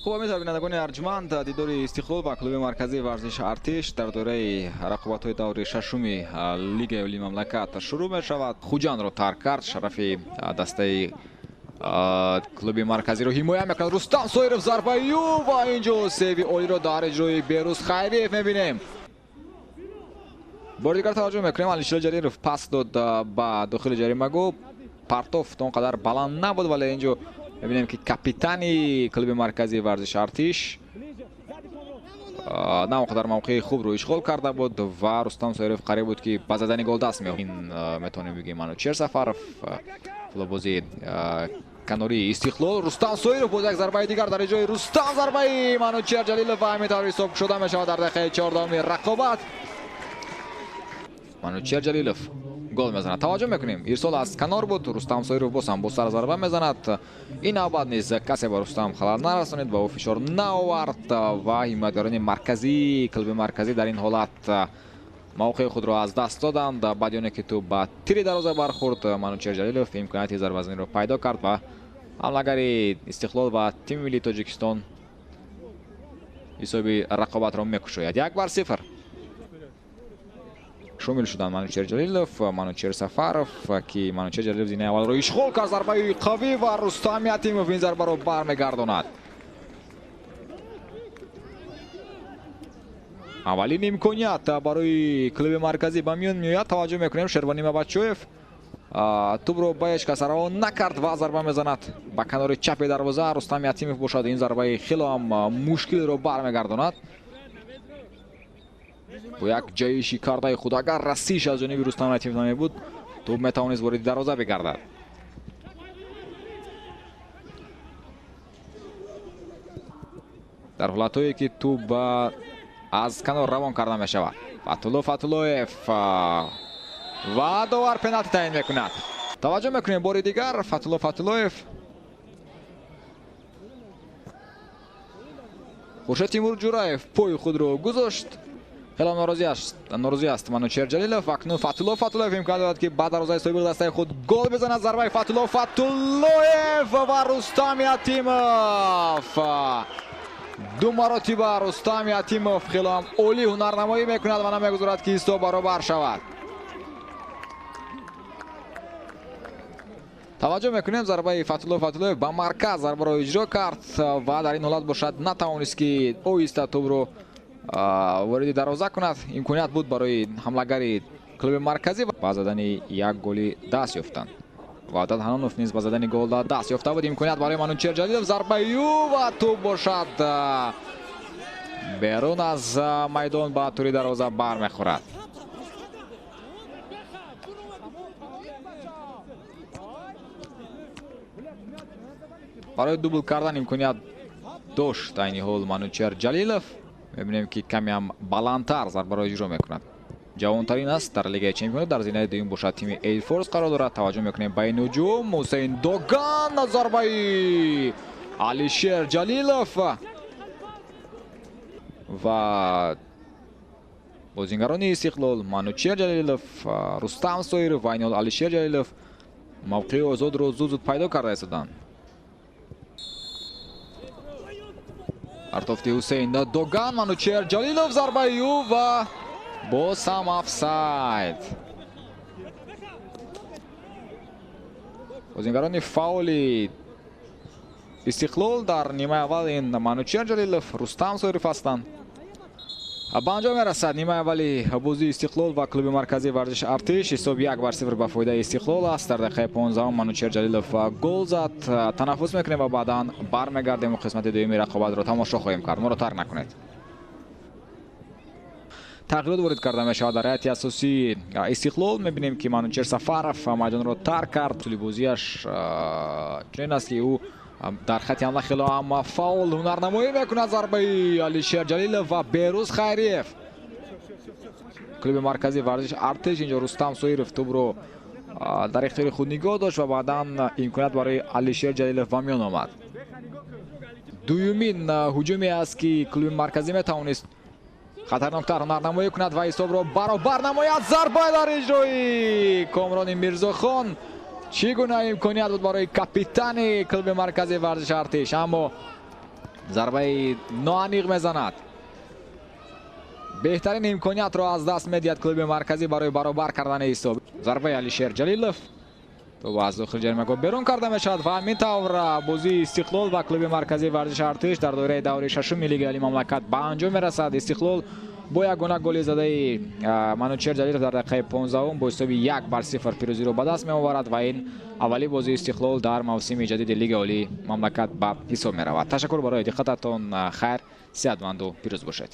Хуб, ҳамин бинандагони арҷманд, дидори Истиқлол ва клуби марказии варзиши Артиш дар доираи рақобатҳои даври шашуми Лигаи Олии мамлакат шурӯъ мешавад. Хуҷандро тарк кард, шарафи дастаи клуби марказиро ҳимоя мекунад Рустам Соиров. Зарбаи ӯ ва инҷо сейви олиро дар иҷрои Берӯз Хайриев мебинем. Бори дигар таваҷҷӯҳ мекунем, Алишер Ҷалилов пас дод ба дохили ҷаримагоҳ. Партоф то он қадар баланд набуд, вале инҷо мебинем ки капитани клуби марказии варзиши Артиш на он қадар мавқеи хубро ишғол карда буд ва Рустам Соиров қариб буд ки ба задани гол даст меёфт. Ин метавонем бигӯем Манучер Сафаров, футболбози канории Истиқлол. Рустам Соиров боз як зарбаи дигар дар иҷрои Рустам, зарбаи Манучер Ҷалилов ва ҳамин тавр ҳисоб шуда мешавад дар дақиқаи 14-уми рақобат. Манучер Ҷалилов гол мезанад. Таваҷҷӯҳ мекунем, ирсол аз канор буд. Рустам Соиров боз ҳам бо сар зарба мезанад. Ин навбат низ касе ба Рустам халал нарасонид ва ӯ фишор наовард ва ҳимоятгарони марказии клуби марказӣ дар ин ҳолат мавқеи худро аз даст доданд. Баъди оне ки тӯб ба тири дароза бархӯрд, Манучер Ҷалилов имконияти зарбазаниро пайдо кард ва ҳамлагари Истиқлол ва тими миллии Тоҷикистон ҳисоби рақобатро мекушояд. 1-0. Шомил шуданд Манучер Ҷалилов, Манучер Сафаров, ки Манучер Ҷалилов зинаи аввалро ишғол кард. Зарбаи қавӣ ва Рустам Ятимов ин зарбаро бармегардонад. Аввалин имконият барои клуби марказӣ ба миён меояд. Таваҷҷӯҳ мекунем, Шервонӣ Мабачоев тӯбро ба ҳеҷ кас равон накард ва зарба мезанад ба канори чапи дарвоза. Рустам Ятимов бошад ин зарбаи хело ҳам мушкилро бармегардонад. Бо як ҷаҳиши кардаи худ, агар расиш аз ҷониби Рустам Ятимов намебуд, тӯб метавонист вориди дарвоза бигардад. Дар ҳолатҳое ки тӯб аз канор равон карда мешавад, Фатулло Фатуллоев ва довар пеналти таъин мекунад. Таваҷҷӯҳ мекунем бори дигар, Фатулло Фатуллоев, Хуршед Тимур Ҷураев пои худро гузошт. Хеле норозӣ аст Манучер Ҷалилов. Акнун Фатулло Фатуллоев имкон дорад ки ба дарвозаи соҳиби дастаи худ гол бизанад. Зарбаи Фатулло Фатуллоев ва Рустам Ятимов. Ду маротиба Рустам Ятимов хеле ҳам олӣ ҳунарнамоӣ мекунад ва намегузорад ки ҳисоб баробар шавад. Таваҷҷӯҳ мекунем, зарбаи Фатулло Фатуллоев ба марказ зарбаро иҷро кард ва дар ин ҳолат бошад натавонист ки оҳиста тӯбро вориди дарвоза кунад. Имконият буд барои ҳамлагари клуби марказӣ ба задани як голи даст ёфтанд. Ваҳдат Ҳанонов низ ба задани гол даст ёфта буд. Имконият барои Манучер Ҷалилов, зарбаи ӯ ва тӯб бошад берун аз майдон ба тури дарвоза бармехӯрад. Барои дубл кардан имконият дошт айни ҳол Манучер Ҷалилов. Мебинем ки каме ҳам баландтар зарбаро иҷро мекунад. Ҷавонтарин аст дар Лигаи Чемпионот. Дар зинаи дуюм бошад тими Эйрфорс қарор дорад. Таваҷҷӯҳ мекунем ба ин ҳуҷум. Ҳусейн Доган, зарбаи Алишер Ҷалилов ва бозингарони Истиқлол Манучер Ҷалилов, Рустам Соиров ва айни ҳол Алишер Ҷалилов мавқеи озодро зуд-зуд пайдо карда истоданд. Партофти Ҳусейн Доган, Манучер Ҷалилов, зарбаи ӯ ва боз ҳам офсайд. Бозингарони фаъоли Истиқлол дар нимаи аввал ин Манучер Ҷалилов, Рустам Соиров ҳастанд. Ба анҷом мерасад нимаи аввали бозии Истиқлол ва клуби марказии варзиши Артиш. Ҳисоб 1-0 ба фоидаи Истиқлол аст. Дар дақиқаи 15 Манучер Ҷалилов гол зад. Танаффус мекунем ва баъдан бармегардем ва қисмати дуюми рақобатро тамошо хоҳем кард. Моро тарк накунед. Тағйирот ворид карда мешавад дар ҳайати асосии Истиқлол. Мебинем ки Манучер Сафаров майдонро тарк кард. Тӯли бозиаш чунин аст ки ӯ дар хати ҳамла хело ҳам фаъол ҳунарнамоӣ мекунад. Зарбаи Алишер Ҷалилов ва Берӯз Хайриев. Клуби марказии варзиши Артиш инҷо Рустам Соиров тӯбро дар ихтиёри худ нигоҳ дошт ва баъдан имконият барои Алишер Ҷалилов ба миён омад. Дуюмин ҳуҷуме аст ки клуби марказӣ метавонист хатарноктар ҳунарнамоӣ кунад ва ҳисобро баробар намояд. Зарба дар иҷрои Комрони Мирзохон. Чӣ гуна имконият буд барои капитани клуби марказии варзиши Артиш, аммо Зарбаи ноаниқ мезанад. Беҳтарин имкониятро аз даст медиҳад клуби марказӣ барои баробар кардани ҳисоб. Зарбаи Алишер Ҷалилов тӯб аз дохили ҷаримагоҳ берун карда мешавад ва ҳамин тавр бозии Истиқлол ва клуби марказии варзиши Артиш дар доираи даври шашуми Лигаи Олии мамлакат ба анҷом мерасад. Истиқлол бо ягона голи задаи Манучер Ҷалилов дар дақиқаи 15 бо ҳисоби 1-0 пирӯзиро ба даст меоварад ва ин аввалин бозии Истиқлол дар мавсими ҷадиди Лигаи Олии мамлакат ба ҳисоб меравад. Ташаккур барои диққататон. Хайр, сеҳатманду пирӯз бошед.